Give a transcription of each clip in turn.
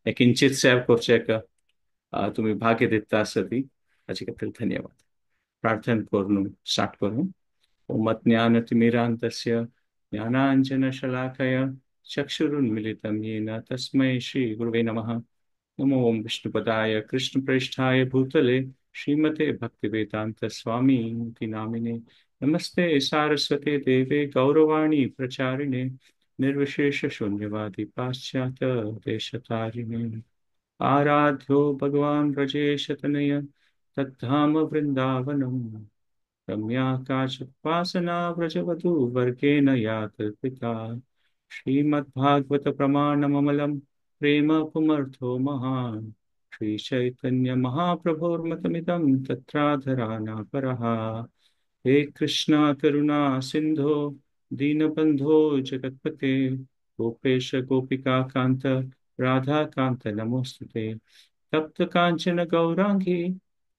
हे किंचित सेवा करचें तुमी भाग्य दिता आसती ताचे खातीर धन्यवाद. प्रार्थना करून स्टार्ट करूं. ओम अज्ञानतिमिरान्धस्य ज्ञानाञ्जनशलाकया चक्षुरुन्मिलितं येन तस्मै श्रीगुरुवे नमः. नमो ओम विष्णुपदाय कृष्णप्रेष्ठाय भूतले श्रीमते भक्तिवेदांत स्वामी इति नामिने. नमस्ते सारस्वते देवे गौरवाणी प्रचारिणे निर्विशेष शून्यवादी पाश्चात्य देशतारिणे. आराध्यो भगवान व्रजेशतनय तद्धाम वृंदावनम रम्या काचोपासना व्रजवधू वर्गेण या कल्पिता. श्रीमद्भागवत प्रमाणममलं प्रेम पुमर्थो महान श्री चैतन्य महाप्रभोर्मतमिदं तत्राधरानापरः. हे कृष्णा करुणा सिंधो दीनबंधो जगत्पते गोपेश गोपिका कांत राधा कांत नमोस्तुते. तप्त कांचन गौरांगी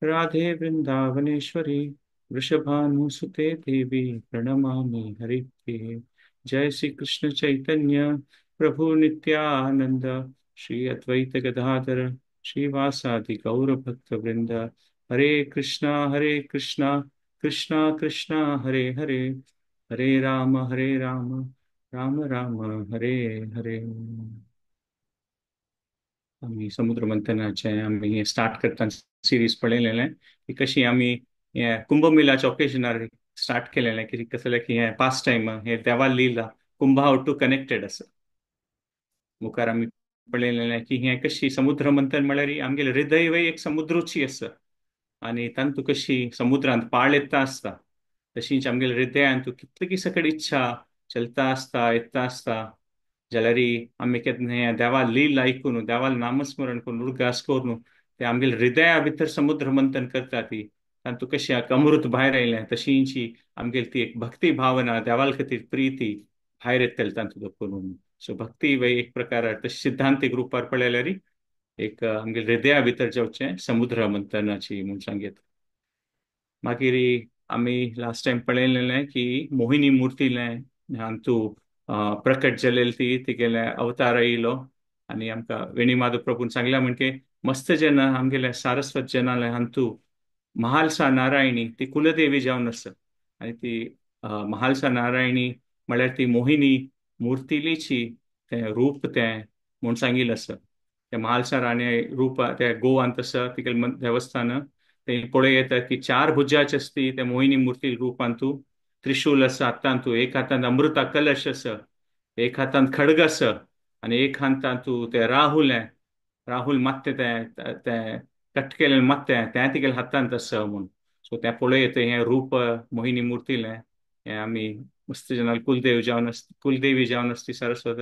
राधे वृंदावनेश्वरी वृषभानुसुते देवी प्रणमामि हरिप्रिये. जय श्री कृष्ण चैतन्य प्रभु नित्यानंद श्री अद्वैत गदाधर श्रीवासादि गौर भक्त वृंद. हरे कृष्णा कृष्णा कृष्णा हरे हरे, हरे राम राम राम हरे हरे. आमी समुद्र मंथनाचे आमी स्टार्ट करतना सिरीज पळयलेलें की कशी आमी हे कुंभमेळाच्या ओकेजनार स्टार्ट केलेलें की कसलें की हे पास्ट टायम हे देवा लीला कुंभा टू कनेक्टेड आसा. मुखार आमी पळयलेलें की हें कशी समुद्र मंथन म्हळ्यार आमगेलें हृदय एक समुद्रूची आसा आनी तातूंत कशी समुद्रांत पाळ येता आसता तशीच आमगेले हृदयांत कितली सकड इच्छा चलता आसता येता आसता. जाल्यार आमी केन्ना देवा लील आयकून देवाल नामस्मरण करून उडगास करून ते आमगेले हृदया भितर समुद्र मंथन करता ती तातूंत कशी अमृत भायर आयलें तशींची आमगेली ती एक भक्ती भावना देवाल खातीर प्रिती भायर येतली तातूंत करून. सो भक्ती वय एक प्रकार तशी सिद्धांतीक रुपार पळयल्यार एक आमगेले हृदया भितर जावचें समुद्र मंथनाची म्हूण सांगयत. मागीर आमी लास्ट टायम पळयलेलें की मोहिनी मुर्तीलें हातूंत प्रकट जालेली ती तिगेले अवतार येयलो आनी आमकां वेणी माधव प्रभून सांगलें म्हणजे मस्त जेन्ना आमगेले सारस्वत जनाले हातूंत महालसा नारायणी ती कुलदेवी जावन आसा आनी ती महालसा नारायणी म्हळ्यार ती मोहिनी मुर्तीलीची तें रूप तें म्हूण सांगिल्लें आसा. तें महालसा राणे रूप त्या गोवांत आसा तिगेलें देवस्थान तें पळय येता की चार भुजाचे आसती त्या मोहिनी मुर्ती रुपांतू त्रिशूल आसा हातांतू, एक हातांत अमृता कलश आसा, एक हातांत खडग आसा आनी एक हातांतू तें राहुल राहुल मात्तें तें तें कट केलें मात्तें तें तिगेल्या हातांत आसा म्हूण. सो तें पळय येता हें रूप मोहिनी मुर्तीलें हें आमी मस्त जनाल कुलदेव जावन आसता कुलदेवी जावन आसती सरस्वत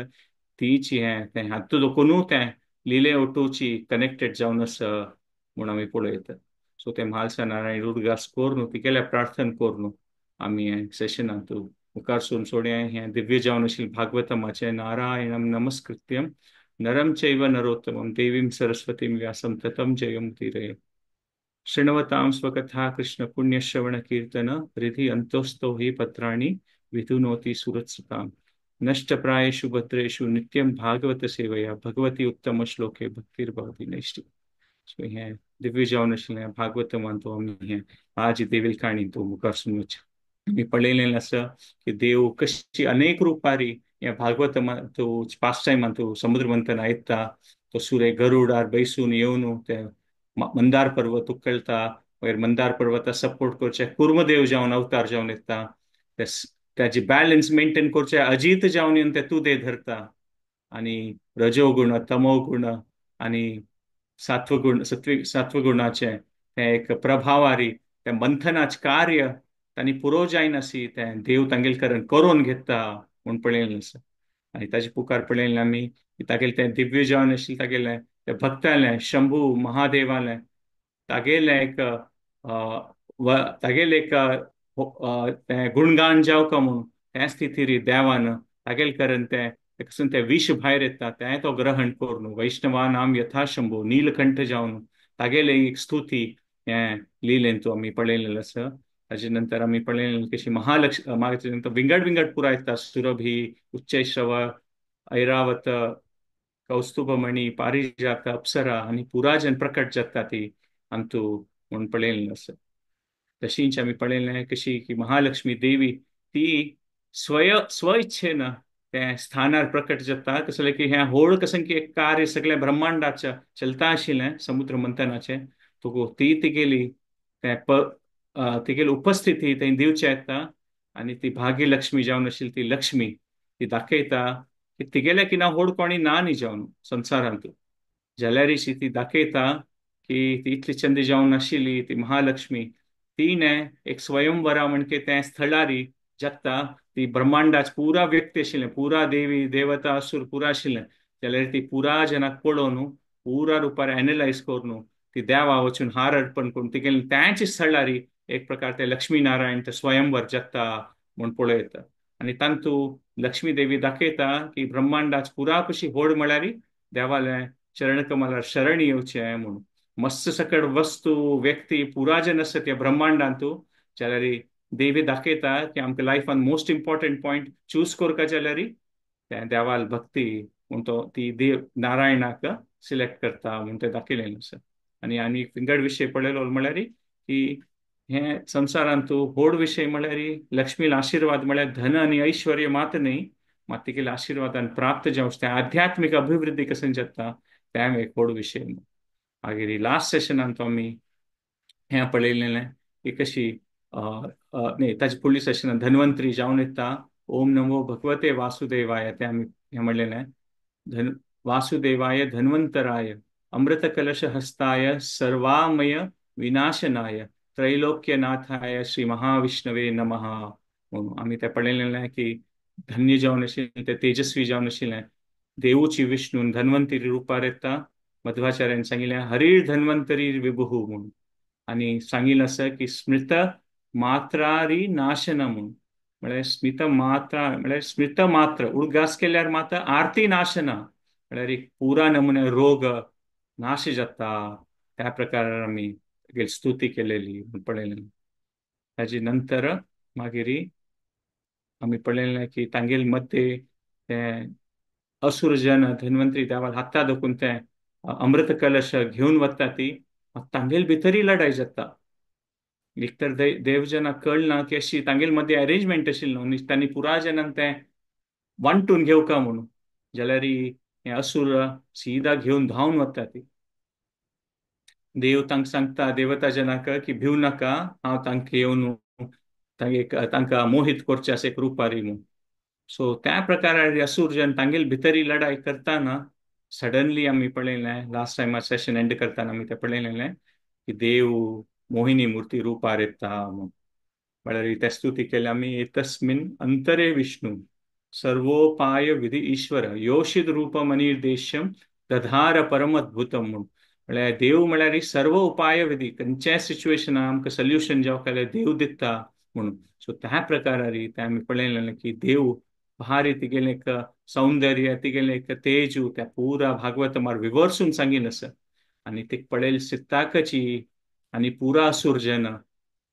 तीची हें तें हातूंत दोकूनू तें लिले ओटोची कनेक्टेड जावन आसा म्हूण आमी पळयता. सो तें म्हालसा नारायण उडगास करून तिगेलें प्रार्थना करून आमी हें सेशनांत मुखार सून सोडया हें दिव्य जावन आशिल्लें भागवतमाचें नारायणम नमस्कृत्यम नरम चैव नरोत्तमं देवीं सरस्वतीं व्यासं ततं जयं उदीरये. शृण्वतां स्वकथा कृष्ण पुण्यश्रवण कीर्तन हृदि अंतोस्थो हि पत्राणि विधुनोति सुरत्सुतां. नष्टप्रायेषु भद्रेषु नित्यं भागवत सेवया भगवती उत्तम श्लोके भक्तिर्भवति नैष्ठिकी. सो हें दिव्य जावन आशिल्लें भागवतमांत आमी हें आज देवील काणी तो मुखार सून वचचें. आमी पळयलें आसा की देव कशी अनेक रुपारी ह्या भागवत पास्ट टायमान समुद्र मंथन आयता तो सूर्य गरुडार बैसून येवन ते मंदार पर्वत उकळटा मागीर मंदार पर्वता सपोर्ट करचे कुर्मदेव जावन अवतार जावन येता ताजी बॅलन्स मेंटेन करचे अजीत जावन येवन ते तुदे धरता आनी रजोगुण तमोगुण आनी सात्वगुण सात्वगुणाचें तें एक प्रभावारी तें मंथनाचें कार्य तांणी पुरो जायनासी तें देव तांगेले करून करून घेता म्हूण पळयलें आसा. आनी ताजे पुकार पळयलें आमी की तागेलें तें दिव्य जावन आशिल्लें तागेलें तें भक्तालें शंभू महादेवालें तागेलें एक तागेलें एक तें गुणगान जावका म्हूण त्या स्थितीर देवान तागेले करून तें ताकासून तें विश भायर येता तें तो ग्रहण करून वैष्णवा नाम यथा शंभू नीलकंठ जावन तागेलें एक स्तुती हें लिलें तो आमी पळयलें आसा. ताजे नंतर आमी पळयलें कशी महालक्ष्मी मागीर नंतर विंगड विंगड पुरा येता सुरभी उच्चैश्रव ऐरावत कौस्तुभमणी, पारिजात, अप्सरा आनी पुराजन प्रकट जाता ती अंतू म्हूण पळयलें आसा. तशींच आमी पळयलें कशी की महालक्ष्मी देवी ती स्व इच्छेन तें स्थानार प्रकट जाता. कसलें की हें होड कसं की एक कार्य सगळें ब्रह्मांडाचें चलता आशिल्लें समुद्र मंथनाचें, तो ती तिगेली तें तिगेली उपस्थिती थंय दिवचें येता आनी ती भाग्यलक्ष्मी जावन आशिल्ली ती लक्ष्मी ती दाखयता की तिगेल्या की ना होड कोणी ना न्ही जावन संवसारांत, जाल्यारीशी ती दाखयता की ती इतली चंदी जावन आशिल्ली ती महालक्ष्मी तिणें एक स्वयंवरा म्हणके तें स्थळारी जाता ती ब्रह्मांडाच पुरा व्यक्ती आशिल्लें, पुरा देवी देवता असुर पुरा आशिल्लें, जाल्यार ती पुरा जनाक पळोवन पुरा रुपार एनलायज करून ती देवा वचून हार अर्पण करून तिगेले त्याच स्थळारी एक प्रकार ते लक्ष्मी नारायण ते स्वयंवर जाता म्हूण पळयता. आनी तांतू लक्ष्मी देवी दाखयता की ब्रह्मांडाच पुरा कशी होड म्हळ्यार देवालें चरणकमलार शरण येवचें म्हूण. मस्त सकट वस्तू व्यक्ती पुरा जे आसता त्या ब्रह्मांडांतू, जाल्यार देवी दाखयता की आमकां लायफान मोस्ट इम्पॉर्टंट पॉयंट चूज करपा जाल्यार तें देवाल भक्ती म्हूण तो ती देव नारायणाक सिलेक्ट करता म्हूण तें दाखयलें आसा. आनी आनी विंगड विशय पळयलो म्हळ्यार की हें संवसारांतू होड विशय म्हळ्यार लक्ष्मीला आशिर्वाद म्हळ्यार धन आनी ऐश्वर्य मात न्ही, मात तिगेल्या आशिर्वादान प्राप्त जावचें तें आध्यात्मीक अभिवृद्धी कशें जाता तें एक होड विशय. मागीर लास्ट सेशनांत आमी हें पळयलें की कशी न्ही ताजे फुडल्या सेशनान धन्वंतरी जावन येता ओम नमो भगवते वासुदेवाय तें आमी हें म्हणलेलें. वासुदेवाय धन्वंतराय अमृत कलश हस्ताय सर्वामय विनाशनाय त्रैलोक्यनाथाय श्री महाविष्णवे नमः म्हणून आमी तें पळयलें की धन्य जावन आशिल्लें तें तेजस्वी जावन आशिल्लें देवूची विष्णू धन्वंतरी रुपार येता. मध्वाचार्यान सांगिल्लें हरीर धन्वंतरी विभू म्हणून आनी सांगिल्लें आसा की स्मृत मात्रारी नाशन म्हणून, म्हळ्यार स्मित मात्रा म्हळ्यार स्मित मात्र उडगास केल्यार मात्र आरती नाशना म्हळ्यार एक पुरा नमुने रोग नाश जाता. त्या प्रकार आमी स्तुती केलेली पळयलें. ताजे नंतर मागीर आमी पळयलें की तांगेल मध्ये ते असुरजन धन्वंतरी देवाल हाता दखून ते अमृत कलश घेवन वता ती तांगेल भितरय लढाय जाता. एक तर देवजनाक कळना की अशी तांगेल मध्ये अरेंजमेंट आशिल्ली न्हू, तांणी पुरा जनांक तें वांटून घेवका म्हणून, जाल्यार हे असुर सीधा घेवन धांवन वता ती. देव तांकां सांगता देवता जनाक की भिव नाका, हांव तांकां येवन तांकां मोहीत करचें आसा एक रुपारी म्हूण. सो त्या प्रकारार असुर जन तांगेल भितरी लढाय करतना सडनली आमी पळयलें लास्ट टायम सेशन एंड करतना आमी तें पळयलें की देव मोहिनी मूर्ती रुपार येता म्हूण. म्हळ्यार ते स्तुती केली आमी एतस्मिन अंतरे विष्णू सर्वोपाय विधी ईश्वर योषित रूपम अनिर्देश्यम दधार परमद्भुतम म्हूण. म्हळ्यार देव म्हळ्यार सर्व उपाय विधी खंयच्याय सिच्युएशनाक आमकां सोल्युशन जावंक जाल्यार देव दिता म्हणून. सो त्या प्रकारारी तें आमी पळयलें की देव भारी तिगेलें एक सौंदर्य तिगेलें एक तेजू त्या पुरा भागवतमार विवर्सून सांगिल्लें आसा. आनी ते पळयले सित्ताकची आनी पुरा असुरजन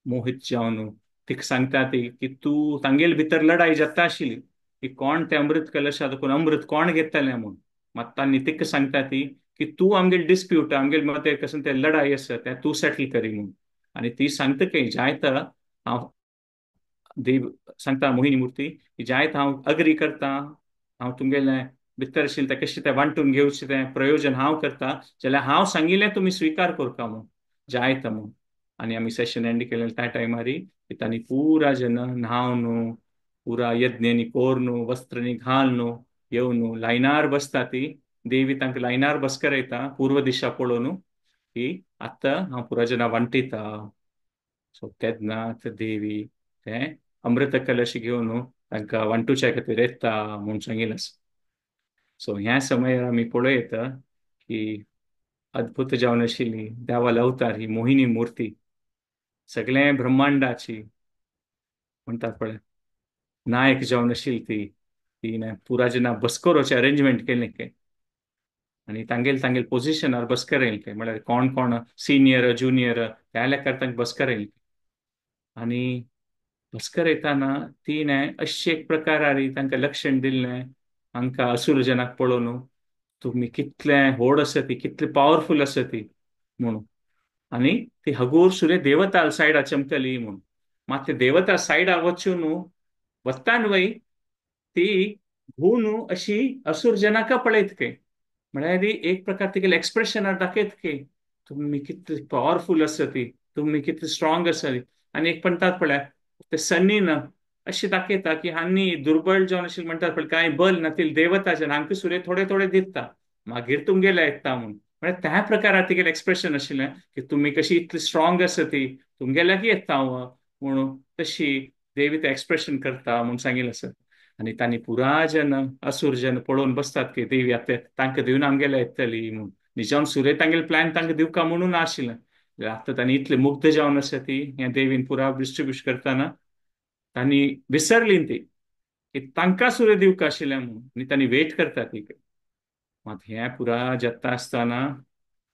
मोहीत जावन तिका सांगता ती की तूं तांगेल भितर लढाय जाता आशिल्ली की कोण तें अमृत कलशा देखून अमृत कोण घेतलें म्हूण. मात तांणी तिका सांगता ती की तूं आमगेल डिस्प्यूट आमगेल मदें कसं तें लढाय आसा तें तूं सेटल करी म्हूण. आनी ती सांगता की जायत हांव देव सांगता मोहिनी मूर्ती की जायत हांव अग्री करता, हांव तुमगेलें भितर आशिल्लें तें कशें तें वांटून घेवचें तें प्रयोजन हांव करता, जाल्यार हांव सांगिल्लें तुमी स्विकार करता म्हूण जायत म्हूण. आनी आमी सेशन एंड केलें त्या टायमारी की तांणी पुरा जन न्हावन पुरा यज्ञांनी कोरून वस्त्रांनी घालून येवन लायनार बसता ती देवी तांकां लायनार बसकर येता पूर्व दिशा पळोवन की आतां हांव पुरा जना वांटिता. सो तेन्ना देवी तें अमृत कलश घेवन तांकां वांटूच्या खातीर येता म्हूण सांगिल्लें आसा. सो ह्या समयार आमी पळयता की अद्भुत जावन आशिल्ली देवाल अवतार ही मोहिनी मूर्ती सगळें ब्रह्मांडाची म्हणटात पळय नायक जावन आशिल्ली ती तिणें पुरा जेन्ना बसकरोचें अरेंजमेंट केलें की आनी तांगेल तांगेल पोजिशनार बसकर येयलें की म्हळ्यार कोण कोण सिनियर ज्युनियर त्या लेखार तांकां बसकर येयलें. आनी बसकर येताना तिणें अशें एक प्रकारारी तांकां लक्षण दिल्लें हांकां असुरजनाक पळोवन तुमी कितले व्हड आसा ती, कितले पावरफूल आसा ती म्हणून. आनी ती हगूर सूर्य देवता सायडा चमकली म्हणून. मात ते देवता सायडा वचून वतान वय ती घुवन अशी असूर जनाका पळयत के, म्हळ्यार एक प्रकार तिगेले एक्सप्रेशनार दाखयत के तुमी कितले पावरफूल आसा ती, तुमी कितले स्ट्रॉंग आसा ती. आनी एक म्हणटात पळय ते सन्नीन अशें दाखयता की हांणी दुर्बळ जावन अशें म्हणटात पळय कांय बल ना ती देवता जन हांकां सूर्य थोडे थोडे दिता मागीर तुमगेले येता म्हणून. म्हळ्यार त्या प्रकारार तिगेलें एक्सप्रेशन आशिल्लें की तुमी कशी इतली स्ट्रॉंग आसा ती तुमगेल्याक येता म्हणून तशी देवी ते एक्सप्रेशन करता म्हूण सांगिल्लें आसा. आनी तांणी पुरा जन असूर जन पळोवन बसतात की देवी आतां तांकां दिवन आमगेले येतली म्हणून. निजावन सूर्य तांगेले प्लॅन तांकां दिवका म्हणून आशिल्लें. आतां तांणी इतले मुग्ध जावन आसा ती ह्या देवीन पुरा डिस्ट्रिब्यूट करतना तांणी विसरली ती की तांकां सूर्य दिवका आशिल्लें म्हणून, आनी तांणी वेट करता ती. मात हें पुरा जाता आसतना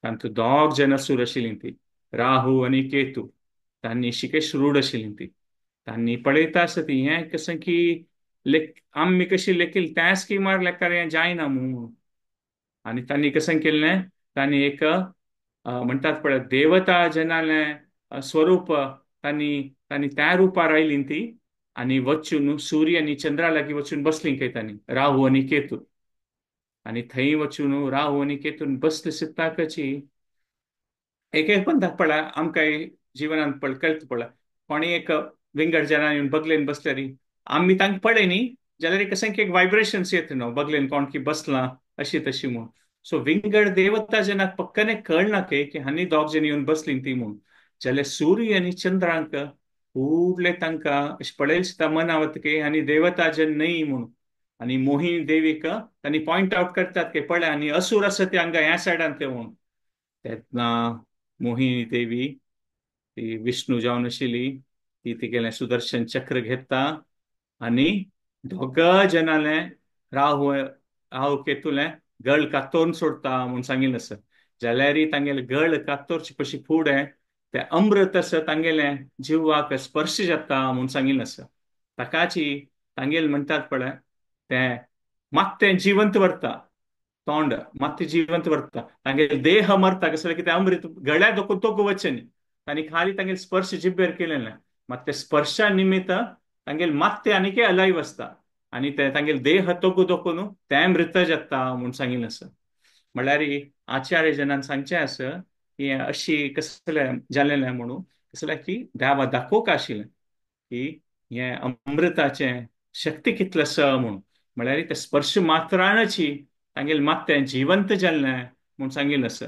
तांतूं दोग जन असूर आशिल्लीं ती, राहू आनी केतू. तांणी शिकेश रूढ आशिल्लीं ती. तांणी पळयता आसा ती हें कशें की लेख आमी कशी लेखील त्या स्किमार लेखार हें जायना म्हणून. आनी तांणी कशें केल्लें, तांणी एक म्हणटात पळय देवता जनालें स्वरूप तांणी तांणी त्या रुपार आयलीं ती आनी वचून सूर्य आनी चंद्रा लागीं वचून बसलीं खंय तांणी, राहू आनी केतू. आनी थंय वचून राहू आनी केतून बसले सिद्धाकची एक एक पण पळय आमकां जिवनांत पळ कळत पळय कोणी एक विंगड जनां येवन बगलेन बसल्यार आमी तांकां पळय न्ही जाल्यार कशें की एक वायब्रेशन्स येता न्हू बगलेन कोण की बसलां अशी तशी म्हूण. सो विंगड देवता जेन्ना पक्कने कळना की हांणी दोग जण येवन बसलीं ती म्हूण, जाल्यार सूर्य आनी चंद्रांक फुडले तांकां अशें पळयलें सुद्दां मना वता की आनी देवता जन न्हय म्हूण. आनी मोहिनी देवीक तांणी पॉयंट आवट करतात की पळय आनी असूर आसा ते हांगा ह्या सायडान ते म्हूण. तेन्ना मोहिनी देवी ती विष्णू जावन आशिल्ली ती तिगेलें सुदर्शन चक्र घेता आनी दोग जनालें राहू राहू केतूलें गळ कातोरून सोडता म्हूण सांगिल्लें आसा. जाल्यार तांगेलें गळ कातोरचे पशी फुडें तें अमृत आसा तांगेलें जिवाक स्पर्श जाता म्हूण सांगिल्लें आसा. ताकाची तांगेलें म्हणटात पळय तें मात्तें जिवंत व्हरता, तोंड मात्तें जिवंत व्हरता, तांगेलें देह मरता कसलें कितें अमृत गळ्या दोकून तोग वचचें न्ही, तांणी खाली तांगेलें स्पर्श जिब्बेर केलें ना, मात ते स्पर्शा निमित्त तांगेलें मात्तें आनीकय अलायव आसता आनी ते तांगेलें देह तोगू दोकून तें मृत जाता म्हूण सांगिल्लें आसा. म्हणल्यार आचार्य जनान सांगचें आसा की अशी कसलें जालें म्हणून कसलें की देवा दाखोवंक आशिल्लें की हें अमृताचें शक्ती कितलें आसा म्हूण. म्हणल्यार ते स्पर्श मात्रानची तांगेलें मात्तें जिवंत जाल्लें म्हूण सांगिल्लें आसा.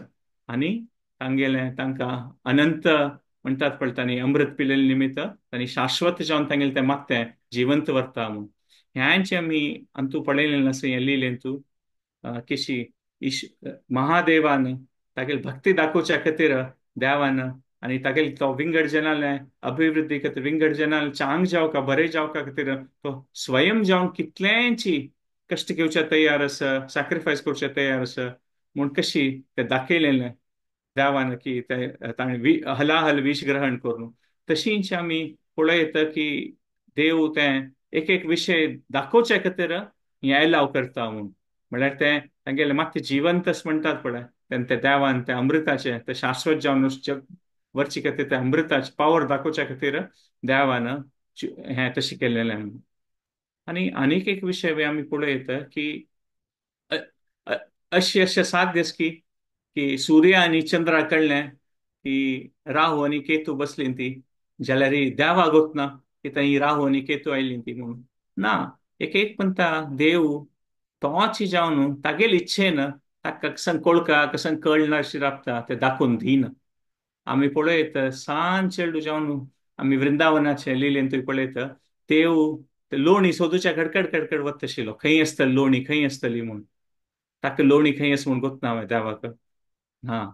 आनी तांगेलें तांकां अनंत म्हणटात पळय तांणी अमृत पिलेले निमित्त तांणी शाश्वत जावन तांगेलें तें मात्तें जिवंत व्हरता म्हूण. ह्यांचे आमी अंतू पळयलें आसा हें लिलें तूं कशी ईश महादेवान तागेली भक्ती दाखोवच्या खातीर देवान आनी तागेली तो विंगड जनाले अभिवृद्धी खातीर विंगड जनाले चांग जावका बरें जावका खातीर तो स्वयं जावन कितलेंची कश्ट घेवच्या तयार आसा, सॅक्रिफायस करच्या तयार आसा म्हूण कशी ते दाखयलेलें देवान की ते ताणें हलाहल विष ग्रहण करून. तशींच आमी पळयता की देव तें एक एक विशय दाखोवच्या खातीर हें एलाव करता म्हूण. म्हणल्यार तें तांगेलें मात्तें जिवंतच म्हणटात पळय तें देवान तें अमृताचें तें शाश्वत जावन वरचे खातीर तें अमृताचें पावर दाखोवच्या खातीर देवान हें तशें केलेलें. आनी आनीक एक विशय आमी पळयता की अशें अशें साध्य की की सूर्य आनी चंद्रा कडलें की राहू आनी केतू बसलीं ती जाल्यार देवा गोतना की थंय राहू आनी केतू आयलीं ती म्हणून ना. एक एक म्हणटा देव तोच जावन तागेले इच्छेन ताका कसन कोळका कसन कळना अशें राबता तें दाखोवन दिना. आमी पळयत सान चेडू जावन आमी वृंदावनाचे लिलेन तुवें पळयत देव ते लोणी सोदूच्या खडखड खडखड वता आशिल्लो, खंय आसतली लोणी खंय आसतली म्हूण. ताका लोणी खंय आसा म्हूण गोतना हांवें देवाक. हा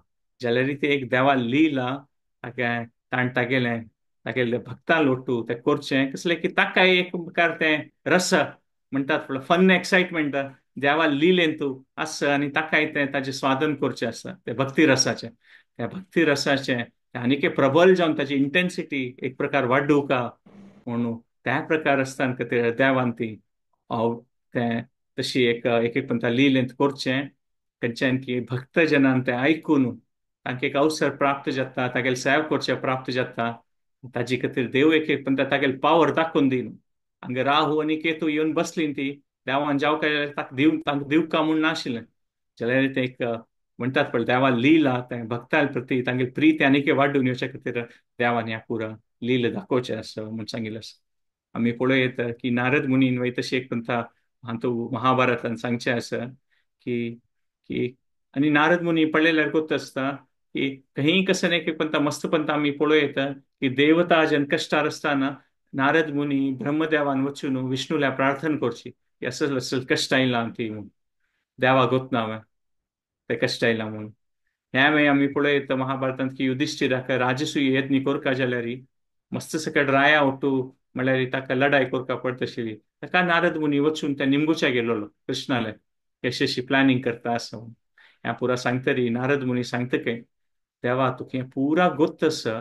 जाल्यार ती एक देवा लिला ताका ताणें तागेलें तागेले भक्तां लोटू तें करचें कसलें की ताका एक प्रकार तें रस म्हणटात पळय फन एक्सायटमेंट देवा लिलेन तूं आसा आनी ताकाय तें ताजें स्वादन करचें आसा तें भक्ती रसाचें. त्या भक्ती रसाचें आनीक प्रबल जावन ताजी इंटेन्सिटी एक प्रकार वाडोवका म्हणून त्या प्रकार आसतना खातीर देवान ती तें तशी एक एक एक पंथा लिलेंत करचें. खंयच्यान की भक्तजनान तें आयकून तांकां एक अवसर प्राप्त जाता, तागेले सेवा करचें प्राप्त जाता. ताजे खातीर देव एक एक पण तागेले पावर दाखोवन दिन. हांगा राहू आनी केतू येवन बसली ती देवान जावं काय ताका दिव तांकां दिवका म्हूण नाशिल्लें, जाल्यार तें एक म्हणटात पळय देवा लिला तें भक्तां प्रती तांगेली प्रिती आनीक वाडून येवच्या खातीर देवान ह्या पुरा लीला दाखोवचें आसा म्हूण सांगिल्लें आसा. आमी पळोवं येता की नारद मुनीन वयता तशी एक पंथा हातूंत महाभारतान सांगचें आसा की की आनी नारद मुनी पळयल्यार गोत आसता की खंय कसं एक पंथा मस्त पंथा आमी पळोवं येता की देवता जन कश्टार आसतना नारद मुनी ब्रह्मदेवान वचून विष्णूला प्रार्थना करची की असं असं कश्ट आयला ती म्हूण देवा गोत ना ते कश्ट आयला म्हणून. ह्या मागीर आमी पळयता महाभारतांत की युधिश्ठिराक राजसूय यज्ञ करका जाल्यार मस्त सकट राया ओटू म्हणल्यार ताका लढाय करका पडटा आशिल्ली, ताका नारद मुनी वचून त्या निमगुच्या गेलोलो कृष्णाले कशी प्लॅनिंग करता आसा म्हणून. ह्या पुरा सांगतरी नारद मुनी सांगता काय देवा तुका हें पुरा गोत्त आसा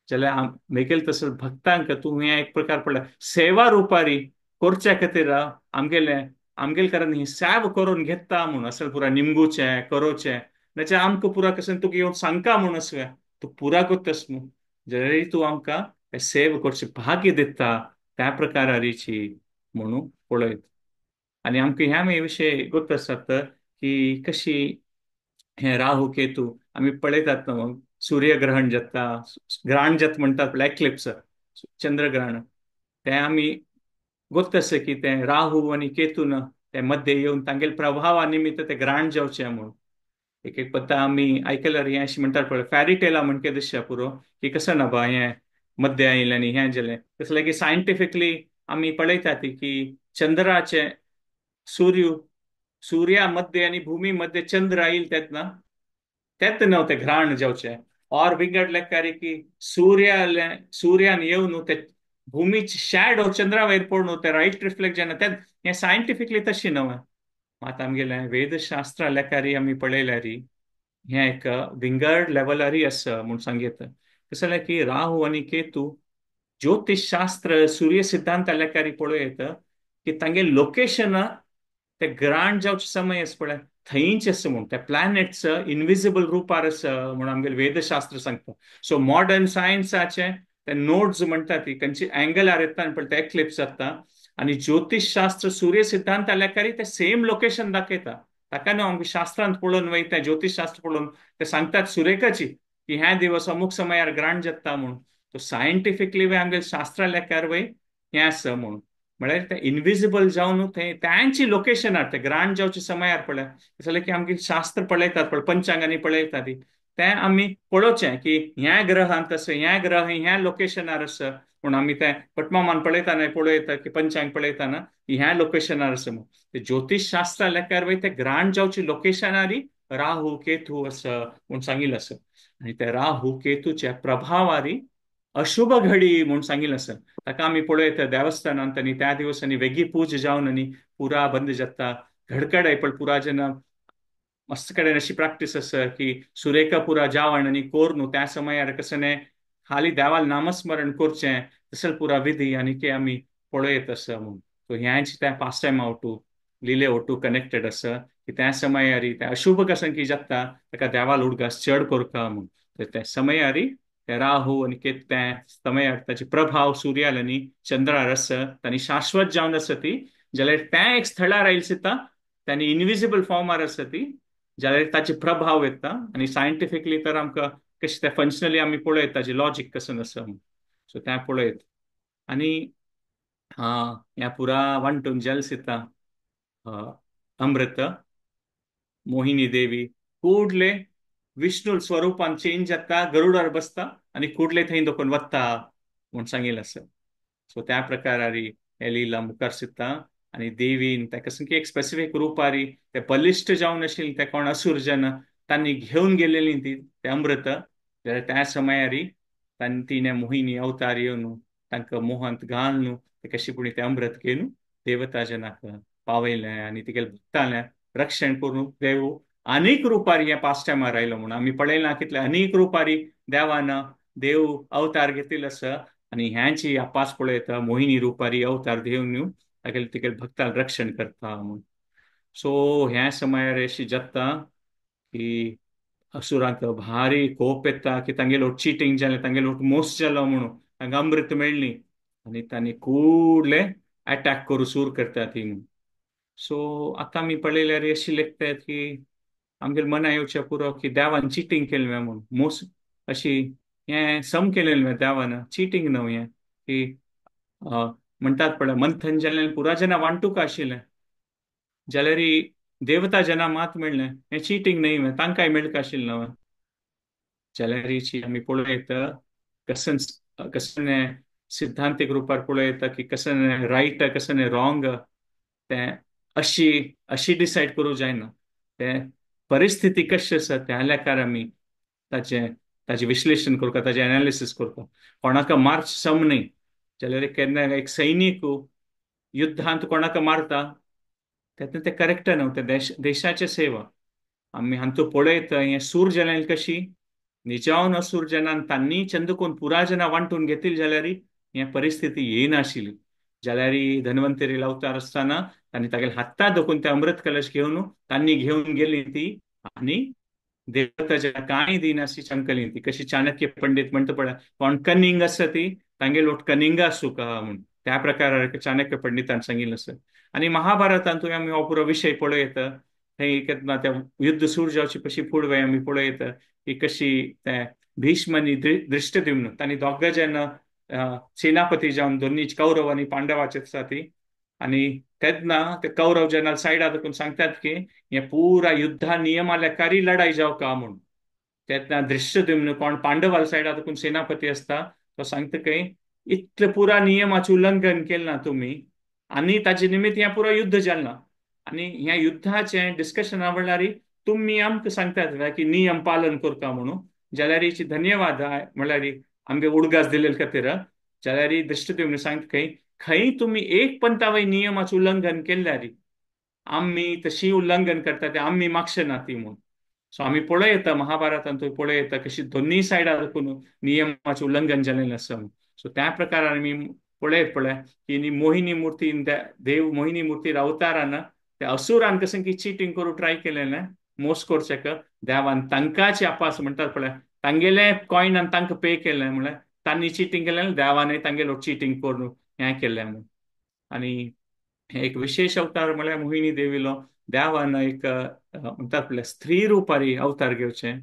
जाल्यार मेगेल तसो भक्तांक तूं हें एक प्रकार पडल्या सेवा रुपारी करच्या खातीर आमगेलें आमगेले कारण ही सेव करून घेता म्हूण असेल पुरा निमगुचें करोचें नाजाल्यार आमकां पुरा कशें तुका येवन सांगका म्हूण आसलें तूं पुरा गोत्तस न्हू जाल्यार तूं आमकां सेव करचें भाग्य दिता त्या प्रकाराची म्हणून पळयत. आनी आमकां ह्या विशय गोत आसात की कशी हे राहू केतू आमी पळयतात न्हू सूर्यग्रहण जाता ग्रहण जाता म्हणटात पळय एक्लिप्स चंद्रग्रहण तें आमी गोत आसा की तें राहू आनी केतून ते मध्य येवन तांगेले प्रभावा निमित्त ते ग्रहण जावचें म्हणून. एक एक पत्ता आमी आयकल्यार हें अशें म्हणटात पळय फॅरी टेला म्हणके दिसता पुरो की कसं ना बा हें मध्य आयलें आनी हें जालें तसलें की सायंटिफिकली आमी पळयतात की चंद्राचें सूर्य सूर्या मध्य आनी भूमी मध्य चंद्र आयल तेत ना तेत न्हू तें ग्रहण जावचें और विंगड लेखारी की सूर्या सूर्यान येवन ते भूमीची शॅडो चंद्रा वयर पडून ते रायट रिफ्लेक्ट जायना तें हें सायंटिफिकली तशें न्हू. मात आमगेलें वेदशास्त्रा लेखारी आमी पळयल्यार हें एक विंगड लेवलारी आसा म्हूण सांगता. कशें जालें की राहू आनी केतू ज्योतिषशास्त्र सूर्य सिद्धांत लेखारी पळोवं येता की तांगे लोकेशन ते ग्रहण जावचे समय आसा पळय थंयच आसा म्हूण त्या प्लॅनेट्स इनविजिबल रुपार आसा म्हूण आमगेलें वेदशास्त्र सांगता. सो मॉडर्न सायन्साचे ते नोट्स म्हणटा ती खंयची अँगलार येता पळय ते एक्लिप्स जाता आनी ज्योतिषशास्त्र सूर्य सिद्धांत लेखारी ते सेम लोकेशन दाखयता. ताका न्हू आमकां शास्त्रांत पळोवन वयता ज्योतिषशास्त्र पळोवन ते सांगतात सुरेखाची की ह्या दिवस अमूक समयार ग्रहण जाता म्हूण. तो सायंटिफिकली वय आमगेले शास्त्रा लेखार वय हें आसा म्हूण म्हळ्यार ते इनविजिबल जावन थंय तांची लोकेशनार ते ग्रहण जावचे समयार पळय जाल्यार की आमगे शास्त्र पळयतात पळय पंचांगांनी पळयतात ती तें आमी पळोवचें की ह्या ग्रहांत आसा ह्या ग्रह ह्या लोकेशनार आसा पूण आमी तें पटमामान पळयतना पळयता की पंचांग पळयतना ह्या लोकेशनार आसा म्हूण. ते ज्योतिषशास्त्रा लेखार वय ते ग्रहण जावचे लोकेशनारी राहू केतू आसा म्हूण सांगिल्लें आसा आनी ते राहू केतूच्या प्रभावारी अशुभ घडी म्हूण सांगिल्लें आसा. ताका आमी पळयता देवस्थानांत आनी त्या दिवसांनी वेगळी पूज जावन आनी पुरा बंद जाता घडकड पळय पुरा जेन्ना मस्त कडेन अशी प्रॅक्टीस आसा की सुरेखा पुरा जावण आनी कोर न्हू त्या समयार कसं न्हय खाली देवाल नामस्मरण करचें तसो पुरा विधी आनी की आमी पळयत आसा म्हूण. सो ह्याच त्या पास टायम आवटू लिले ओटू कनेक्टेड आसा की त्या समयारी त्या अशुभ कसं की जाता ताका देवाल उडगास चड करता म्हूण. तर त्या समयारी ते राहू आनी केतू त्या समयार ताचे प्रभाव सूर्याल आनी चंद्रार आसा तांणी शाश्वत जावन आसा ती जाल्यार त्या एक स्थळार आयल सुद्दां तांणी इनविजिबल फॉर्मार आसा ती जाल्यार ताचे प्रभाव येता आनी सायंटिफिकली तर आमकां कशें तें फंक्शनली आमी पळयत ताजें लॉजीक कसं आसा म्हूण. सो तें पळयत आनी ह्या पुरा वांटून जल येता अमृत मोहिनी देवी कुडले विष्णू स्वरूपान चेंज जाता गरुडार बसता आनी कुडले थंय दोकून वता म्हूण सांगिल्लें आसा. सो त्या प्रकारारी हे लिला मुखार सरता आनी देवीन ताका की एक स्पेसिफीक रुपारी ते बलिश्ट जावन आशिल्ले ते कोण असूर जन तांणी घेवन गेलेली ती ते अमृत जाल्यार त्या समयारी तांणी तिणें मोहिनी अवतार येवन तांकां मोहांत घालून ते कशें पूण ते अमृत घेवन देवता जनाक पावयलें आनी तिगेले भक्तालें रक्षण करून देव अनेक रुपारी ह्या पास टायमार आयलो म्हूण आमी पळयलां कितले अनेक रुपारी देवान देव अवतार घेतिल्लो आसा आनी ह्यांची आपास पळयता मोहिनी रुपारी अवतार घेवन तागेले तिगेले भक्तांक रक्षण करता म्हूण. सो ह्या समयार अशी जाता की असुरांक भारी कोप येता की तांगेलो चिटींग जालें, तांगेलो मोस जालो म्हणून तांकां अमृत मेळ्ळी आनी तांणी कुडले अटॅक करूं सूर करतात ती म्हणून. सो आतां आमी पळयल्यार अशी लेखतात की आमगेले मना येवचें पुरो की देवान चिटींग केलें म्हणून, मोस अशी हें सम केलें देवान, चिटींग न्हू हें. की म्हणटात पळय मंथन जालें पुरा जना वांटूक आशिल्लें जाल्यार देवता जना मात मेळ्ळें, हें चिटींग न्हय, तांकांय मेळका आशिल्लें न्हय. जाल्यारीची आमी पळयत कसन कसन सिद्धांतीक रुपार पळयता की कसन रायट कसन रॉंग तें अशी अशी डिसायड करूं जायना. तें परिस्थिती कशी आसा त्या लेखार आमी ताचें ताचें विश्लेशण करता, ताचें एनालिसीस करता. कोणाक मार्च सम न्हय जाल्यार केन्ना एक सैनीक युद्धांत कोणाक मारता तेन्ना तें करेक्ट न्हू, तें देशाचे सेवा. आमी हांतू पळयत हें सूर जाल्यार कशी निजावन असूर जनान तांणी चंदकोन पुरा जना वांटून घेतील जाल्यार हे परिस्थिती येनाशिल्ली. जाल्यार धन्वंतरी अवतार आसतना तांणी तागेले हाता दखून ते अमृत कलश घेवन तांणी घेवन गेली ती आनी देवताच्या कांय दिनाशी चंकली ती. कशी चाणक्य पंडित म्हणटा पळय कोण कनिंग आसा ती तांगेलो कनिंग आसूं का म्हूण, त्या प्रकार चाणक्य पंडितान सांगिल्लें आसा. आनी महाभारतांतूय आमी हो पुरो विशय पळयता. थंय केन्ना त्या युद्ध सुरू जावचे पशी फुडवे आमी पळयता की कशी ते भीष्म आनी दृष्टद्युम्न तांणी दोग जेन्ना सेनापती जावन दोन्ही कौरव आनी पांडवाचे आसा ती, आनी तेन्ना ते कौरव जेन्ना सायडा देखून सांगतात की हे पुरा युद्धा नियमा लेखारी लढाई जावं का म्हूण. तेन्ना दृष्टद्युम्न कोण पांडवाल सायडा देखून सेनापती आसता तो सांगता की इतले पुरा नियमाचें उल्लंघन केलें ना तुमी आनी ताजे निमित्त हें पुरा युद्ध जालें ना. आनी ह्या युद्धाचें डिस्कशना म्हणल्यार तुमी आमकां सांगतात की नियम पालन करता म्हणून, जाल्यार धन्यवाद म्हणल्यार आमगे उडगास दिल्ले खातीर. जाल्यार दृष्टद्युम्न सांगता खंय खंय तुमी एक पंथावय नियमाचें उल्लंघन केल्यार आमी तशी उल्लंघन करता ते आमी मागशे ना ती म्हूण. सो आमी पळयता महाभारतांतूय पळयता कशी दोन्ही सायडा देखून नियमाचें उल्लंघन जालेलें आसा. सो त्या प्रकारान आमी पळयत पळय की मोहिनी मुर्ती देव मोहिनी मुर्ती अवतारान त्या असुरान कशें की चिटींग करूं ट्राय केलें मोस करचें देवान तांकांचे अपास म्हणटात पळय तांगेले कॉयनान तांकां पे केलें म्हणल्यार तांणी चिटींग केलें देवानय तांगेलो चिटींग करून हें केलें म्हणून. आनी एक विशेश अवतार म्हणल्यार मोहिनी देवीलो देवान एक म्हणटात पळय स्त्री रुपारी अवतार घेवचें.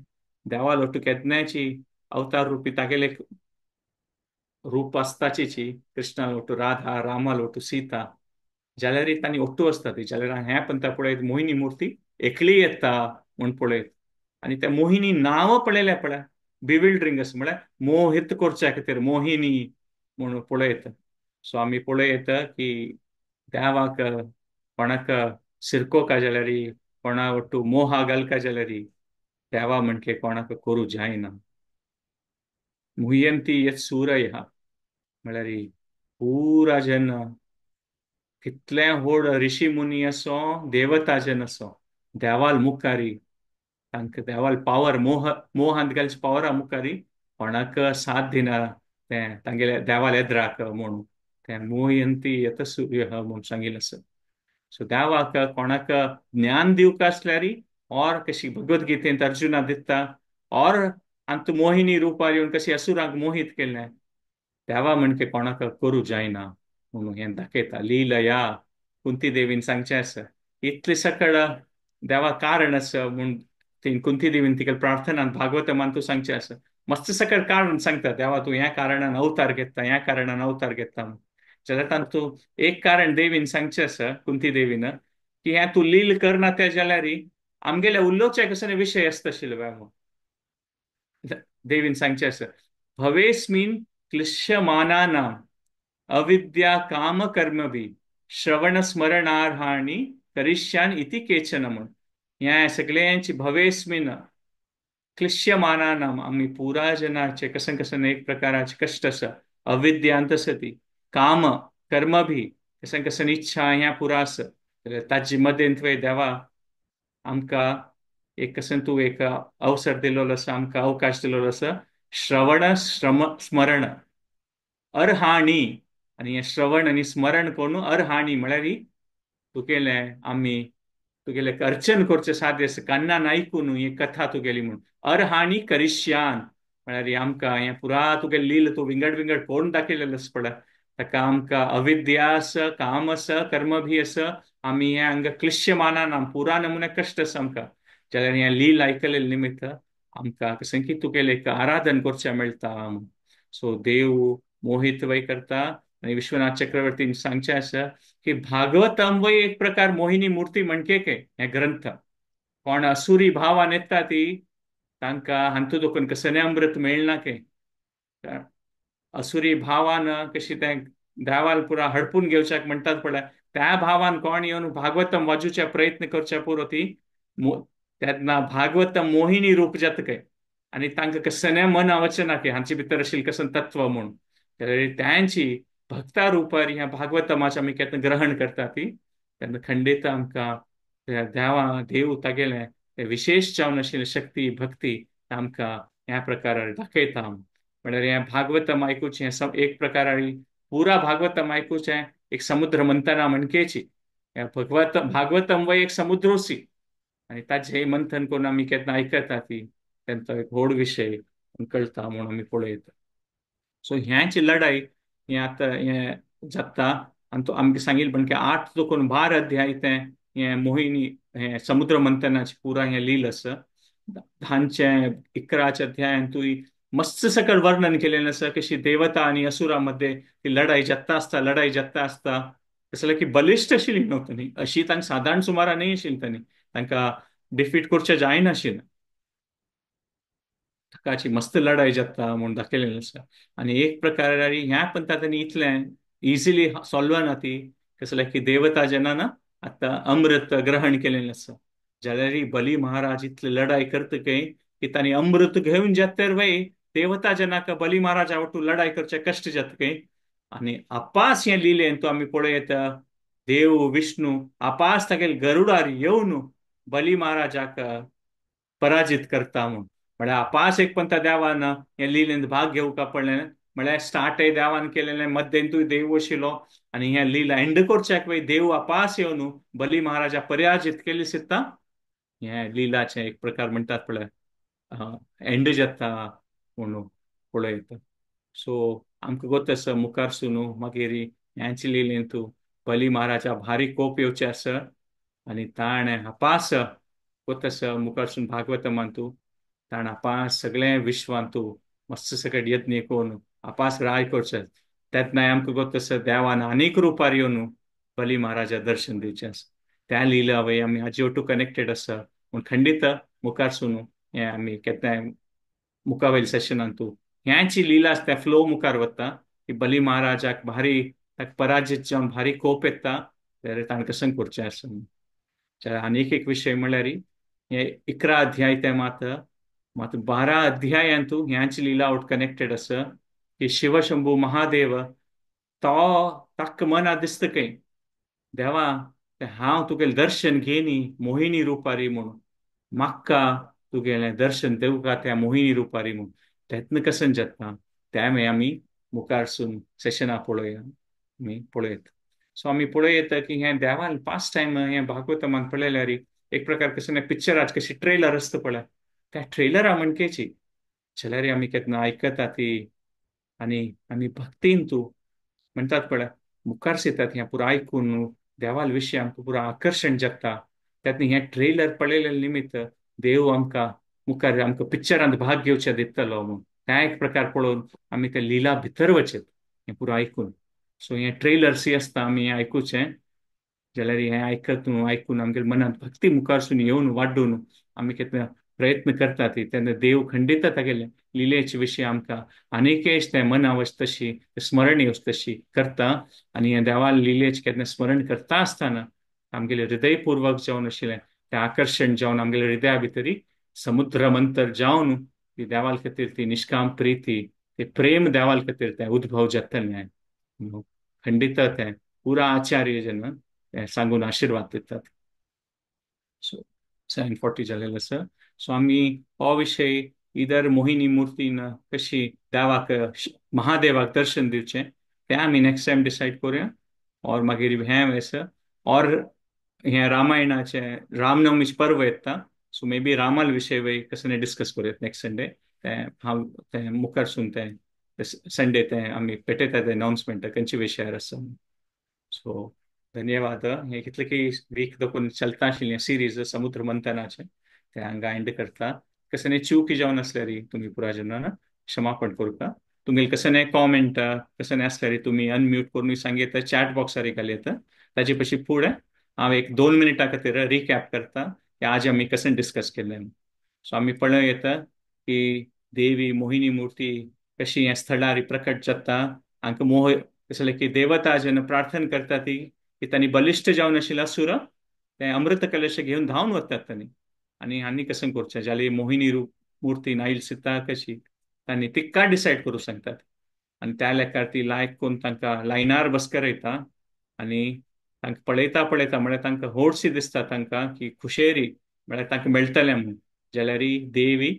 देवालो केदन्याची अवतार रुपी तागेले रूप आसताची कृष्णा लोटू राधा रामा लोटू सीता जाल्यार तांणी ओट्टू आसता ती. जाल्यार हें पंथा पळयत मोहिनी मुर्ती एकली येता म्हूण पळयत आनी त्या मोहिनी नांव पळयलें पळय बिविल्डरिंग आसा म्हळ्यार मोहित करच्या खातीर मोहिनी म्हूण पळयत. सो आमी पळयत की देवाक कोणाक सिरकोका जाल्यार कोणा ಒಟ್ಟು ಮೋಹ ಗಲ್ಕ जाल्यार देवा म्हणके कोणाक करूं जायना. मुह्यंती यत् सूरयः म्हळ्यार पुरा जन कितले व्हड ऋषी मुनी असो देवता जन असो देवाल मुखारी तांकां देवाल पावर मोह मोहांत घालचे पावरा मुखारी कोणाक साथ दिना तें तांगेले देवाल एद्राक म्हणून तें मोहयंती यत सूर्य म्हूण सांगिल्लें आसा. सो देवाक कोणाक ज्ञान दिवंक आसल्यार और कशी भगवद्गीतेंत अर्जुना दिता और आनी मोहिनी रुपार येवन कशी असुरांक मोहीत केलें देवा म्हणके कोणाक करूं जायना म्हणून हें दाखयता. लीलया कुंती देवीन सांगचें आसा इतलें सकळ देवा कारण आसा म्हूण ती कुंती देवीन तिका प्रार्थनान भागवतमान तूं सांगचें आसा मस्त सकळ कारण सांगता देवा तूं ह्या कारणान अवतार घेता ह्या कारणान अवतार घेता म्हूण. जाल्यार तातूंत एक कारण देवीन सांगचें आसा कुंती देवीन की हें तूं लील करना त्या जाल्यार आमगेल्या उलोवच्या कसो विशय आसता आशिल्लो म्हूण. देवीन सांगचें आसा भवेस्मिन क्लिश्यमानानाम अविद्या काम कर्म बी श्रवण स्मरणार्हाणी करिष्यान इति केचन म्हूण. ह्या सगळ्यांची भवेस्मिन क्लिश्यमानानाम आमी पुरा जनाचे कसन कसन एक प्रकाराचे कश्ट आसा अविद्यांत आसा ती काम कर्म बी कसन कसन इच्छा ह्या पुरा आसा. ताजी मदेंत वय देवा आमकां एक कसन तूं एक अवसर दिल्लो आसा आमकां अवकाश दिल्लो आसा श्रवण श्रम स्मरण अर्हाणी आनी हें श्रवण आनी स्मरण करून अर्हाणी म्हळ्यार तुगेलें आमी तुगेले अर्चन करचें साध्य आसा, कान्नान आयकून ही कथा तुगेली म्हूण अर्हाणी करिष्यान म्हळ्यार आमकां हें पुरा तुगेलें लील तूं विंगड विंगड करून दाखयलेलें आसा पळय, ताका आमकां अविद्या आसा, काम आसा, कर्म बी आसा, आमी हें हांगा क्लिश्यमानान पुरा नमुने कश्ट आसा आमकां. जाल्यार हें लील आयकलें निमित्त आमकां कशें की तुगेलें एक आराधन करचें मेळटा. सो देव मोहित वय करता आनी विश्वनाथ चक्रवर्तीन सांगचें आसा की भागवतम वय एक प्रकार मोहिनी मूर्ती म्हणके के हे ग्रंथ कोण असुरी भावान येता ती तांकां हांतू दोकून कसलें अमृत मेळना के असुरी भावान कशी तें देवाल पुरा हडपून घेवच्याक म्हणटात पळय, त्या भावान कोण येवन भागवतम वाजूच्या प्रयत्न करच्या पुरो ती तेन्ना भागवतम मोहिनी रूप जाता काय आनी तांकां कसलें मन वचना की हांचे भितर आशिल्लें कसलें तत्व म्हूण, त्यांची भक्ता रुपार ह्या भागवतमाचे आमी केन्ना ग्रहण करता ती तेन्ना खंडीत आमकां देवा देव तागेलें ते विशेश जावन आशिल्ली शक्ती भक्ती आमकां ह्या प्रकारार दाखयता. म्हळ्यार हें भागवतम आयकुचें एक प्रकारार पुरा भागवतम आयकुचें एक समुद्र मंथना म्हणकेची, भगवत भागवतम वय एक समुद्रोसी आनी ताचें मंथन करून आमी केन्ना आयकता ती तेंचो एक व्हड विशय कळटा म्हूण आमी पळयता. सो ह्याची लढाई हें आतां हें जाता आनी तो आमकां सांगिल्लें पण की 8 दोकून 12 अध्याय तें हें मोहिनी हें समुद्र मंथनाचें पुरा हें लील आसा. धांचें 11 अध्यायान तुवें मस्त सकल वर्णन केलेलें आसा कशी देवता आनी असुरा मध्ये ती लढाई जाता आसता, लढाई जाता आसता, कसलें की बलिश्ट आशिल्ली न्हू तांणी, अशी तांकां सादारण सुमारा न्हय आशिल्ली, तांणी तांकां डिफीट करचें जायनाशिल्लें, ताकाची मस्त लढाई जाता म्हूण दाखयलेलें आसा. आनी एक प्रकारे ह्या पंथा तांणी इतलें इजिली सॉल्व जायना ती, कसलें की देवता जेन्ना ना आतां अमृत ग्रहण केलेलें आसा, जाल्यार बली महाराज इतली लढाई करता काय की तांणी अमृत घेवन जाता तर वय देवता जेन्ना बली महाराजा वटू लढाई करचे कश्ट जाता काय आनी आपास हें लिलें तो आमी पळयता देव विष्णू आपास तागेले गरुडार येवन बली महाराजाक पराजीत करता म्हूण. म्हळ्यार आपास एक पंथा देवान हे लिलेंत भाग घेवंक पडलें, म्हळ्यार स्टार्टय देवान केलेलें, मध्यंतूय देव आशिल्लो आनी हें लिला एंड करच्याक वय देव आपास येवन बली महाराजा पराजीत केली सुद्दां हें लिलाचें एक प्रकार म्हणटात पळय एंड जाता म्हणून पळयता. सो आमकां गोत आसा मुखार सुनू मागीर ह्यांचे लिलेंत बली महाराजा भारी कोप येवचें आसा आनी ताणें आपास गोत आसा मुखारसून भागवतमांतू ताणें आपास सगळें विश्वांतू मस्त सगळें यत्न करून आपास राय करचें, तेन्ना आमकां गोत आसा देवान आनीक रुपार येवन बली महाराजा दर्शन दिवचें आसा. त्या लिला वय आमी हाजे वटू कनेक्टेड आसा पूण खंडीत मुखार सुनू हें आमी केन्नाय मुखावयल्या सेशनांतू ह्याची लिला आसता त्या फ्लो मुखार वता की बली महाराजाक भारी ताका पराजीत जावन भारी कोप येता जाल्यार ताणें कशें करचें आसा. आनीक एक विशय म्हणल्यार हे 11 अध्याय ते मात मात 12 अध्यायांतू ह्याची लिला आवट कनेक्टेड आसा की शिवशंभू महादेव तो ताका मना दिसता खंय देवा हांव तुगेलें दर्शन घेनी मोहिनी रुपारी म्हूण, म्हाका तुगेलें दर्शन दिवका त्या मोहिनी रुपारी म्हूण, तेन्ना कशें जाता त्या मागीर आमी मुखारसून सेशनां पळोवया आमी पळयत. सो आमी पळयता की हें देवान पास्ट टायम हें भागवतमान पळयल्यार एक प्रकार कशें पिक्चराच कशी ट्रेलर आसता पळय त्या ट्रेलरा म्हणकेची जाल्यार आमी केन्ना आयकता ती आनी आमी भक्तीन तूं म्हणटात पळय मुखार येतात हें पुरा आयकून देवाल विशय आमकां पुरा आकर्शण जाता. तेन्ना हें ट्रेलर पळयलें निमित्त देव आमकां मुखार आमकां पिक्चरांत भाग घेवचें दितलो म्हूण त्या एक प्रकार पळोवन आमी ते लिला भितर वचत हें पुरा आयकून. सो हें ट्रेलर्सय आसता आमी हें आयकुचें जाल्यार हें आयकत आयकून आमगेल्या मनांत भक्ती मुखारसून येवन वाडून आमी केन्ना प्रयत्न करता ती तेन्ना देव खंडीत तागेले लिलेचे विशय आमकां आनीकय तें मना वच तशी स्मरण येवच तशी करता आनी हें देवा लिलेचें केन्ना स्मरण करता आसतना आमगेलें हृदयपूर्वक जावन आशिल्लें तें आकर्शण जावन आमगेल्या हृदया भितरी समुद्र मंतर जावन ती देवाल खातीर ती निष्काम प्रिती ते प्रेम देवाल खातीर तें उद्भव जातलें खंडीत तें पुरा आचार्य जेन्ना तें सांगून आशिर्वाद दितात. सो 7:40 जालेलें आसा. सो आमी हो विशय इधर मोहिनी मूर्तीन कशी देवाक महादेवाक दर्शन दिवचें तें आमी नेक्स्ट टायम डिसायड करुया और मागीर हें आसा और हें रामायणाचें रामनवमीचें पर्व येता, सो मे बी रामाल विशय वय कसने डिस्कस करूया नेक्स्ट संडे. तें हांव तें मुखारसून तें संडे तें आमी पेटयता तें अनाउन्समेंट खंयच्या विशयार आसा. सो धन्यवाद. हें कितले की वीक दोकून चलता आशिल्लें सिरीज समुद्र मंथनाचें तें हांगा एंड करता. कसने चूक जावन आसल्यार तुमी पुराय जाणां क्षमापण करुका. तुमगेले कसने कॉमेंट कसने आसल्यार तुमी अनम्यूट करून सांगयता, चॅट बॉक्सार घालयता. ताजे पशी फुडें हांव एक 2 मिनटां खातीर रिकॅप करता की आज आमी कशें डिस्कस केलें. सो आमी पळोवं येता की देवी मोहिनी मूर्ती कशी ह्या स्थळार प्रकट जाता. हांकां मोह कसलें की देवता जेन्ना प्रार्थना करता ती की तांणी बलिश्ट जावन आशिल्लें असुर तें अमृत कलश घेवन धांवन वतात तांणी. आनी आनी कशें करचें जाल्यार मोहिनी रूप मूर्ती नाईल सीता कशी तांणी तिका डिसायड करूं सांगतात. आनी त्या लेखार ती लायक करून तांकां लायनार बसकर येता आनी तांकां पळयता पळयता म्हळ्यार तांकां होडशी दिसता तांकां की खुशेरी म्हळ्यार तांकां मेळटलें म्हूण. जाल्यार देवी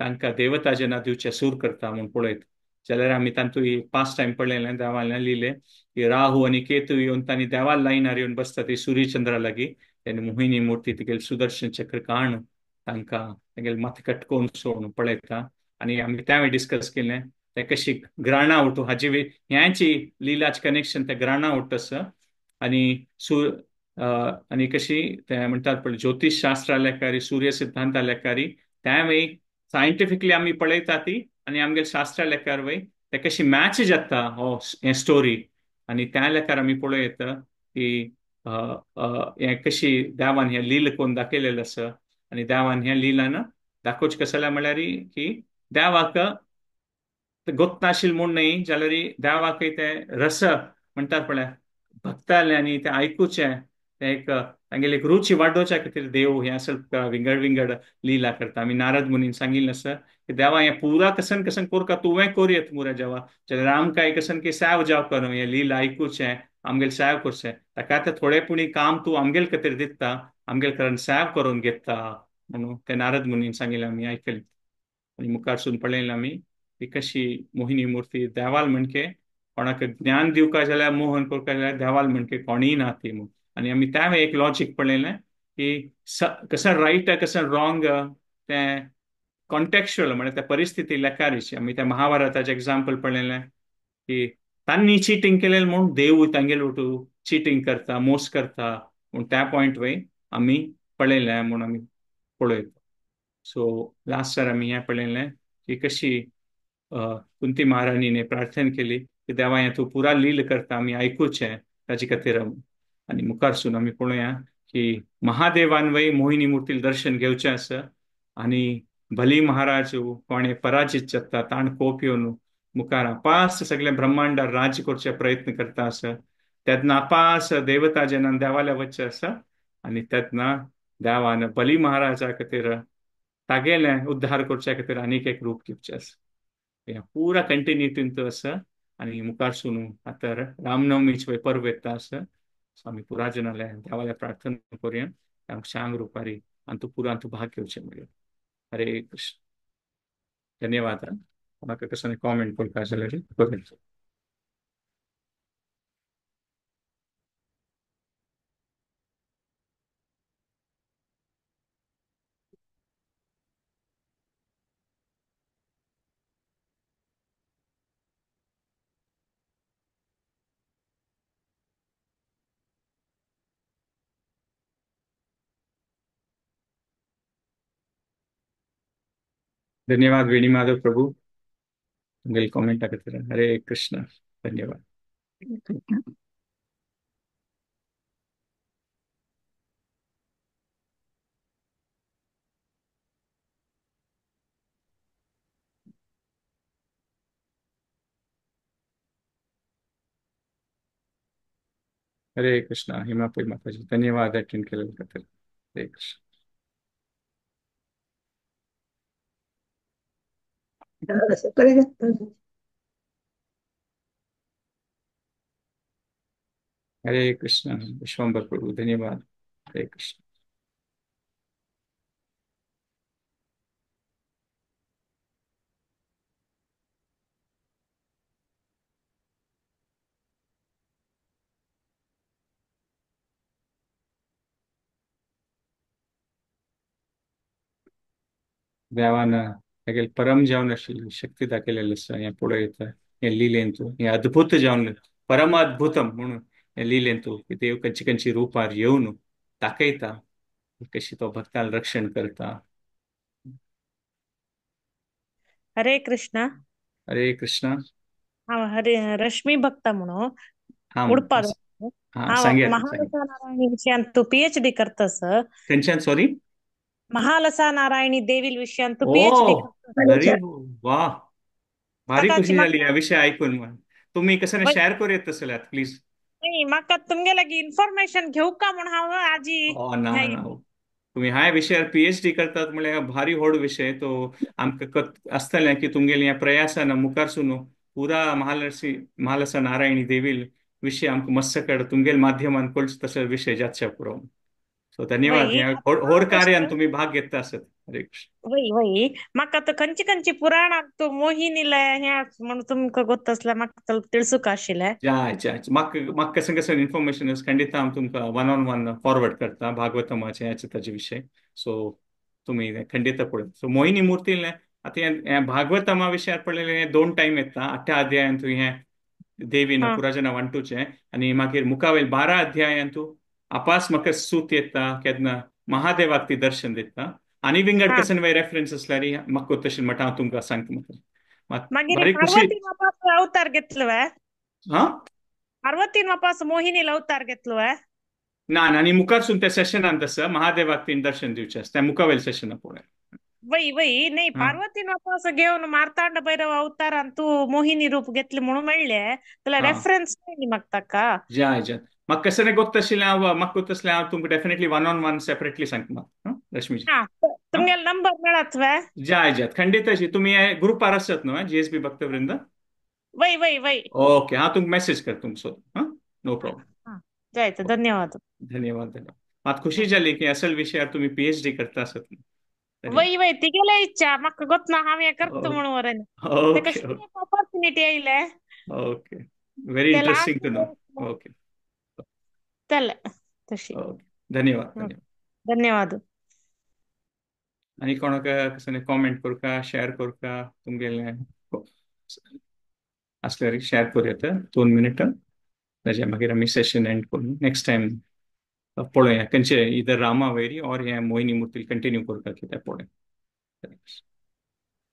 तांकां देवता जेन्ना दिवचें सूर करता म्हूण पळयत जाल्यार आमी तांतू पास्ट टायम पळयलें देवान लियलें की राहू आनी केतू येवन तांणी देवा लायनार येवन बसता ती सूर्यचंद्रा लागीं. तेन्ना मोहिनी मूर्ती तिगेले सुदर्शन चक्र काण तांकां तेगेले माथें कटकोवन सोडून पळयता. आनी आमी तें डिस्कस केलें तें कशी ग्राणा उठू हाजी ह्याची लिलाच कनेक्शन तें ग्राणा उठ आसा. आनी आनी कशी ते म्हणटात पळय ज्योतिश शास्त्रा लेखारी सूर्य सिद्धांता लेखारी त्यावेळी सायंटिफिकली आमी पळयता ती आनी आमगेले शास्त्रा लेखार वय ते कशी मॅच जाता हो हें स्टोरी. आनी त्या लेखार आमी पळोवं येता की हें कशी देवान हें लील कोण दाखयलेलें आसा. आनी देवान हें लिलान दाखोवचें कशें जाल्यार म्हळ्यार की देवाक गोत्ताशील म्हूण न्हय जाल्यार देवाकय तें रस म्हणटात पळय भक्ताले आनी तें आयकुचें तें एक तांगेली एक रुची वाडोवच्या खातीर देव हें असल विंगड विंगड लिला करता. आमी नारद मुनीन सांगिल्लें आसा की देवा हें पुरा कसन कसन कोरका तुवें कोरयत मुरे जेवा जाल्यार आमकां कसन की सेव जाव करूं हें लीला आयकुचें आमगेलें सेव करचें ताका आतां थोडे पुणी काम तूं आमगेले खातीर दिता आमगेले कारण सेव करून घेता म्हणून ते नारद मुनीन सांगिल्लें आमी आयकलें. आनी मुखारसून पळयलें आमी ती कशी मोहिनी मूर्ती देवाल म्हणके कोणाक ज्ञान दिवका जाल्यार मोहन करका जाल्यार देवाल म्हणके कोणीय ना ती म्हूण. आनी आमी त्या एक लॉजीक पळयलें की कशें रायट कशें रॉंग तें कॉन्टेक्चुअल म्हळ्यार त्या परिस्थिती लेखारीची. आमी त्या महाभारताचें एग्जाम्पल पळयलें की तांणी चिटींग केलें म्हूण देव तांगेले वटू चिटींग करता मोस करता म्हूण त्या पॉयंट वय आमी पळयलें म्हूण आमी पळयता. सो लास्ट इयर आमी हें पळयलें की कशी कुंती महाराणीने प्रार्थना केली की देवा हें तूं पुरा लील करता आमी आयकुचें ताजे खातीर. आनी मुखारसून आमी पळोवया की महादेवान वय मोहिनी मूर्तील दर्शन घेवचें आसा आनी बली महाराज कोणें पराजीत जाता ताण कोप येवन मुखार अपास सगळें ब्रह्मांडार राज्य करचे प्रयत्न करता आसा. तेन्ना अपास देवता जेन्ना देवाल्या वचचें आसा आनी तेन्ना देवान बली महाराजा खातीर तागेलें उद्धार करच्या खातीर आनीक एक रूप घेवचें आसा. हें पुरा कंटिन्युटीन आसा. आनी मुखारसून आतां रामनवमीचे पर्व येता आसा. सो आमी पुरा जनाले देवाल्या प्रार्थना करुया शांग रुपारी आनी तूं पुरा तूं भाग घेवचें म्हणून. हरे कृष्ण. धन्यवाद. म्हाका कसो कॉमेंट करपा जाल्यार करूं. धन्यवाद वेणी माधव प्रभु कमेंट. हरे कृष्ण. धन्यवाद. हरे कृष्ण. हिमापुरी माता जी धन्यवाद अटेंड केलेल्या खातीर. हरे कृष्ण. हरे कृष्ण. विश्वम्बर प्रभु धन्यवाद. हरे कृष्ण. देवान तागेले परम जावन आशिल्ली शक्ती दाखयलेली आसा हें पळयता हें लिलेंतू, हें अद्भुत जावन परम अद्भुतम म्हणून हें लिलेंतू की देव खंयची खंयची रुपार येवन दाखयता कशी तो भक्ताल रक्षण करता. हरे कृष्णा. हरे कृष्णा. हांव हरे रश्मी भक्ता म्हणून हा उडपा. हा, हांव सांगयात सांगयात. महालसा नारायणी विशयान तूं पीएचडी करतस. खंयच्यान सॉरी? महालसा नारायणी देवील विशयान तूं ओ पीएचडी करतस. हरी, वा, भारी ताकाची खुशी जाली म्हाका ह्या विशय आयकून. तुमी कसं वय शेअर करूं येत आसल्यात प्लीज. नाही, म्हाका तुमगे लागीं इन्फॉर्मेशन घेवका का म्हूण हांव आजी ओ ना ह्या ना, तुम्ही ह्या विशयार पीएचडी करतात म्हळ्यार भारी व्हड विशय तो. आमकां आसतलें की तुमगेले ह्या प्रयासान मुखारसून पुरा महालसी महालसा नारायणी देवील विशय आमकां मस्त कड तुमगेले माध्यमान कळचो तसो विशय जातशा पुरो. सो धन्यवाद, वय ह्या होड कार्यान तुमी भाग घेता आसत. हरे कृष्ण. वय वय, म्हाका तर खंयची खंयची पुराणां तूं मोहिनीला ह्या म्हणून तुमकां गोत्त आसल्यार म्हाका तिळसूक आशिल्लें. जाय जाय, म्हाका म्हाका कसं कसं इन्फॉर्मेशन आसा खंडीत हांव तुमकां वन ऑन वन फॉरवर्ड करता भागवतमाचे ह्याचे ताजे विशय. सो तुमी खंडीत पळय. सो मोहिनी मूर्ती आतां हें भागवतमा विशयार पळयलें हें दोन टायम येता. आठ्या अध्यायांतू हें देवीन हा पुराजना वांटूचें आनी मागीर मुखावेल 12 अध्यायांतू आपास म्हाका सूत येता केन्ना महादेवाक ती दर्शन दिता. आनी विंगड हा. कसन रेफरन्स आसल्यार म्हाका तशें म्हणटा हांव तुमकां सांगता. म्हाका मागीर भारी खुशी. पार्वतीन वापास अवतार घेतलो वे? हा, पार्वतीन वापास मोहिनीला अवतार घेतलो वे? ना ना, आनी मुखारसून त्या सेशनान तसं महादेवाक तीन दर्शन दिवचें आसता त्या मुखावेल सेशना पळय. वय वय, नाही हा पार्वतीन वापास घेवन मार्तांड भैरव अवतारान तूं मोहिनी रूप घेतले म्हणून मेळ्ळे तुला हा, रेफरन्स मेळ्ळी म्हाका ताका. जाय जाय, म्हाका कसं गोत्त आशिल्लें हांव म्हाका गोत्त आसलें हांव तुमकां definitely one on one separately सांगता म्हाका. रश्मीजी. हा, तुमगेले नंबर मेळत वे? जाय जाय, खंडीत अशी तुमी ग्रुपार आसत न्हू जीएसबी भक्तवृंद? वय वय वय. ओके, हांव तुमकां मॅसेज करता तुमचो. हां, नो प्रॉब्लम. हा, जायत, धन्यवाद. धन्यवाद धन्यवाद. मात खुशी जाली की असल विशयार तुमी पीएचडी करता आसत. धन्यवाद. वय वय, तिगेले इच्छा म्हाका गोतना हांव हें करता म्हणून वरेन ताका ओके शिकप ऑपॉर्च्युनिटी आयले. ओके, व्हेरी ते interesting last to know. Okay चल तशी. ओके, धन्यवाद धन्यवाद. धन्यवाद. आनी कोणाक कसं कॉमेंट करुका शेअर करुका तुमगेले आसल्यार शेअर करूं येता 2 मिनटां. ताजे मागीर आमी सेशन एंड करून नेक्स्ट टायम पळोवया खंयचे इधर रामा वैरी और हे मोहिनी मूर्ती कंटिन्यू करता कितें पळोवया.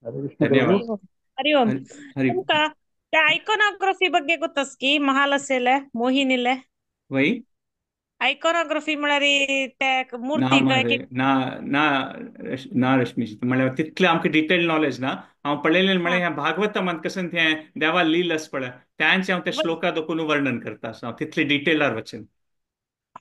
हरे कृष्ण धन्यवाद. प्रभु. हरि ओम. हरि. तुमका त्या आयकॉनोग्राफी ಬಗ್ಗೆ ಗೊತ್ತಸ್ ಕಿ ಮಹಾಲಸೆಲೆ ಮೋಹಿನಿಲೆ? वही आयकॉनोग्राफी म्हळ्यार त्या ना मूर्ती मरे ना ना ना रश्मीजी, म्हळ्यार तितलें आमकां डिटेल नॉलेज ना. हांव पळयलें म्हळ्यार ह्या भागवतमांत कशें तें देवा लील आसा पळय त्यांचे हांव त्या श्लोका दोकून वर्णन करता आसा हांव तितले डिटेलार वचून.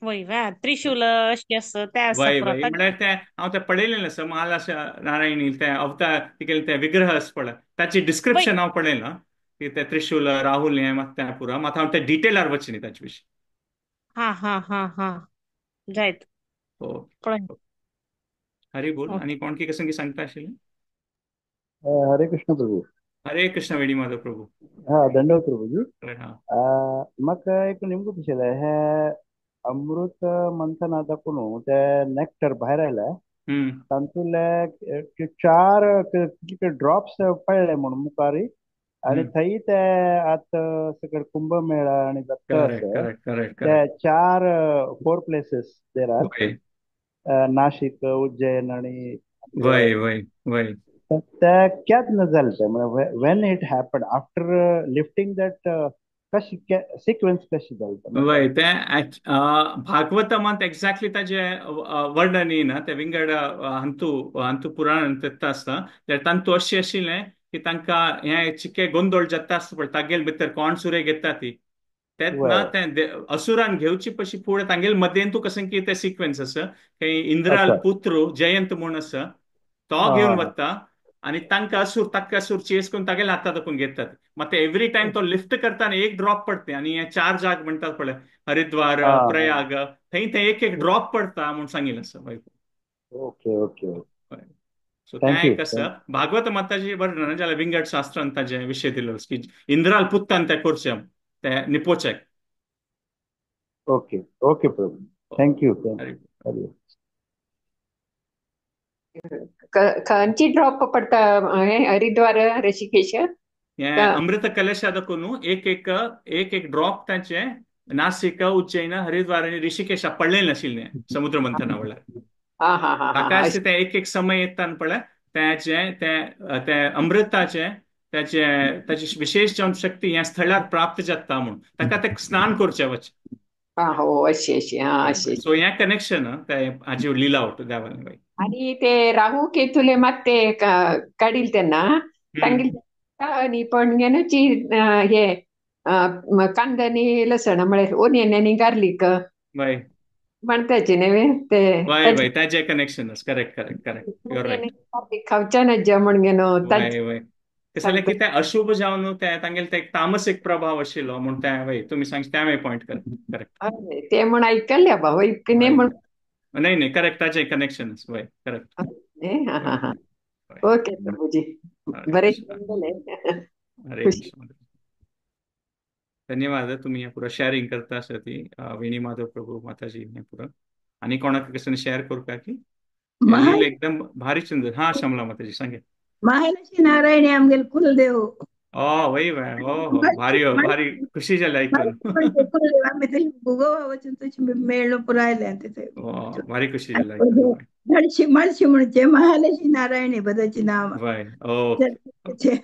वय वा त्रिशूल अशी आसा ते आसा वय पुरो. वय, म्हळ्यार तें हांव तें पळयलें आसा महालास नारायणी तें अवतार तिगेलें तें विग्रह आसा पळय ताची डिस्क्रिप्शन हांव पळयलां की तें त्रिशूल राहुल हें मात तें पुरो मात हांव तें डिटेलार वचनी ताचे विशीं. हा हा हा हा, जायत पळय. हरी बोल. आनी कोण की कसं की सांगता आशिल्लें? हरे कृष्ण प्रभु. हरे कृष्ण वेणी माधव प्रभु. हा, दंडवत प्रभुजी. हा. म्हाका एक नेमकं पुछेलें हे अमृत मंथन दाखोवन ते नेक्टर भायर आयले तातूंतले 4 कितले ड्रॉप्स पडले म्हणून मुखार आनी थंय ते आतां सगळे कुंभमेळा आनी जाता करेक्ट आसा करेक्ट करेक्ट ते correct. 4 places there are Nashik, Ujjain आणि वय वय वय. त्या क्यात न जालें तें म्हळ्यार when it happen after lifting that कशी सिक्वेन्स कशी जाली तें वय तें भागवतमांत एक्झॅक्टली ताजें वर्णन येना तें विंगड हांतू हांतू पुराण तेत्ता आसता तांतू अशें आशिल्लें की तांकां हें चिके गोंदळ जाता आसता पळय तागेल भितर कोण सुरे घेता ती तेत ना तें असुरान घेवची पशी फुडें तांगेल मदेंतू कशें की तें सिक्वेन्स आसा की इंद्राल पुत्र जयंत म्हूण आसा तो घेवन वता आनी तांकां असूर ताक्कासूर चेस करून तागेले हातात दाखोवन घेतात. मात एवरी टायम तो लिफ्ट करता आनी एक ड्रॉप पडटा आनी हे 4 जाग म्हणटात पळय हरिद्वार प्रयाग थंय थंय एक एक ड्रॉप पडटा म्हूण सांगिल्लें आसा. ओके ओके, सो तें एक आसा भागवत माताजी वर्णन जाल्यार विंगड शास्त्रान ताजे विशय दिलो की इंद्राल पुत्तान तें करचें तें निपोचें. ओके ओके प्रभु, thank you. खंयची ड्रॉप पडटा हे हरिद्वार ऋषिकेश? हे अमृत कलश ಅದಕ್ಕೂ एक एक एक एक ड्रॉप तांचे नासिक, उज्जैन, हरिद्वार आनी ऋषिकेशा पडले नाशिल्लें समुद्र मंथना वेळार. हा हा हा ताका हा. ते एक एक समय येता पळय त्याचे ते अमृताचे त्याचे ताची विशेष जावन शक्ती ह्या स्थळार प्राप्त जाता म्हणून ताका ते स्नान करचें वच. हा हो अशी अशी हा अशी. सो ह्या कनेक्शन ते हाजी लिला होतो देवान बाई. आणि ते राहू केतुले मात ते काढील त्यांना सांगितलं आणि पण घेण्याची हे कांदा आणि लसण म्हळ्यार ओनियन आणि गार्लिक बाय म्हणताचे न्हय ते. वय वय ताजे connection correct correct correct your right. खावच्या ना जेवण घेनो. वय वय तशें जाल्यार कितें अशुभ जावन ते तांगेले ते एक तामसीक प्रभाव आशिल्लो म्हूण ते वय तुमी सांग तें पॉयंट करेक्ट करेक्ट. ते म्हण आयकल्ले बा वय न्ही म्हण. नाही नाही करेक्ट ताजे कनेक्शन वय करेक्ट. हा हा हा ओके प्रभूजी बरे. हरे कृष्ण. धन्यवाद तुम्ही पुरा शेअरिंग करता आसा ती वेणी माधव प्रभू माताजी हे पुरा आणि कोणाक कसं शेअर करू का की लीला एकदम भारी सुंदर. हा श्यामला माताजी सांगे. महालक्ष्मी नारायण आमगेले कुलदेव. ओ वय वय हो हो भारी हो भारी खुशी जाली ऐकून. कुलदेव आम्ही तशी गोवा वचून तशी मेळ्ळो पुरा आयले तिथे. भारी खुशी जाली ऐकून. माळशी माळशी म्हणचे महालक्ष्मी नारायणी बदाची नाव. वय ओके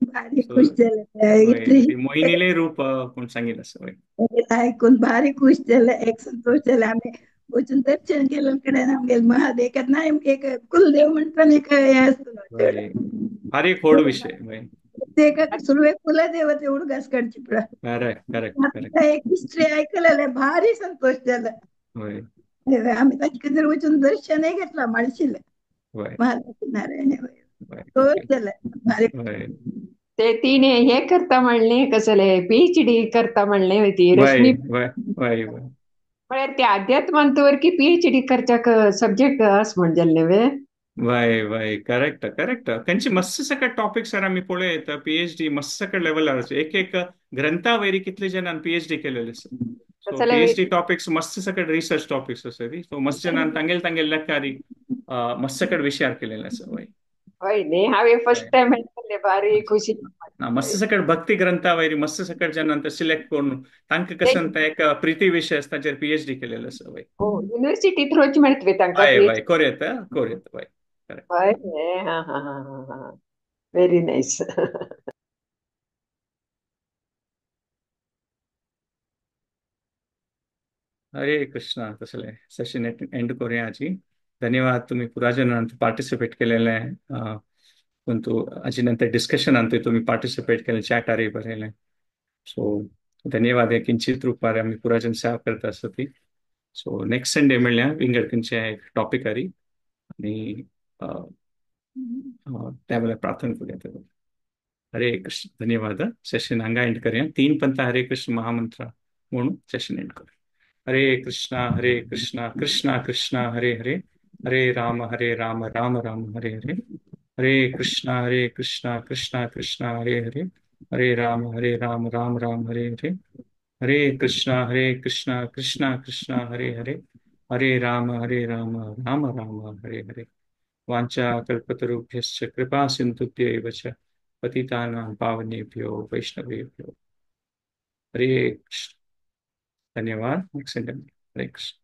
भारी खुश जाले. मोहिनीले रूप कोण सांगितलं असं ऐकून भारी खुश जाले एक संतोष जाले. आम्ही वचून दर्शन केलं कडे आमगेले महादेव ना एक कुलदेव म्हणताना एक हे असतो भारी एक होड विषय. ते सुरवेक कुलदेवते उडगास काडची करेक्ट. एक हिस्ट्री ऐकलेले भारी संतोष झाला. आम्ही ताजे वचून दर्शनही घेतला माळशीला महालक्ष्मी नारायण संतोष झाला भारी. ते तिने हे करता म्हणले कसले पीएचडी करता म्हणले होती रश्मी म्हळ्यार ते अध्यात्मांतवर की पीएचडी करच्याक सब्जेक्ट आस म्हण जालें न्हय. वय वय करेक्ट करेक्ट. खंयचे मस्त सकट टॉपिक्स आमी पळयत पीएचडी मस्त सकट लेवलार एक एक ग्रंथा वयर कितले जणांनी पीएचडी केलेले आसा. सो पीएचडी टॉपिक्स मस्त सकट रिसर्च टॉपिक्स आसा ती. सो मस्त जणांनी तांगेले तांगेले लेखारी मस्त सकट विचार केलेले आसा. वय वय न्ही हांवें फर्स्ट टायम ऐकलें भारी खुशी. मस्त सकट भक्ती ग्रंथा वयर मस्त सकट जणांनी सिलेक्ट करून तांकां कसं एक प्रिती विशय आसा ताचेर पीएचडी केलेले आसा. वय हो युनिव्हर्सिटी थ्रूच मेळटले तांकां. हय वय कोर येता कोर येता वय. हय हा हा हा हा व्हेरी नायस. हरे कृष्णा. तसले सेशन एंड करूया आजी. धन्यवाद तुम्ही पुरा जणांनी पार्टिसिपेट केलेलं आहे. परंतु आजी नंतर डिस्कशन आणतोय तुम्ही पार्टिसिपेट केले चॅट आरे बरयले. सो धन्यवाद. हे किंचित रूपार आमी पुरा जण सेवा करता आसता ती. सो नेक्स्ट संडे मेळ्या विंगड खंयचे एक टॉपिक आरी आणि त्या वेळेला प्रार्थना करूया. हरे कृष्ण. धन्यवाद. सेशन हांगा एंड करूया. तीन पंथ हरे कृष्ण महामंत्र म्हणून सेशन एंड करूया. हरे कृष्णा कृष्णा कृष्णा हरे हरे, हरे राम राम राम हरे हरे, हरे कृष्णा कृष्णा कृष्णा हरे हरे, हरे राम राम राम हरे हरे, हरे कृष्णा कृष्णा कृष्णा हरे हरे, हरे राम राम राम हरे हरे. वाञ्छा कल्पतरुभ्यश्च कृपा सिन्धुभ्य एव च पतितानां पावनेभ्यो वैष्णवेभ्यो. हरे कृष्ण. धन्यवाद. हरे कृष्ण.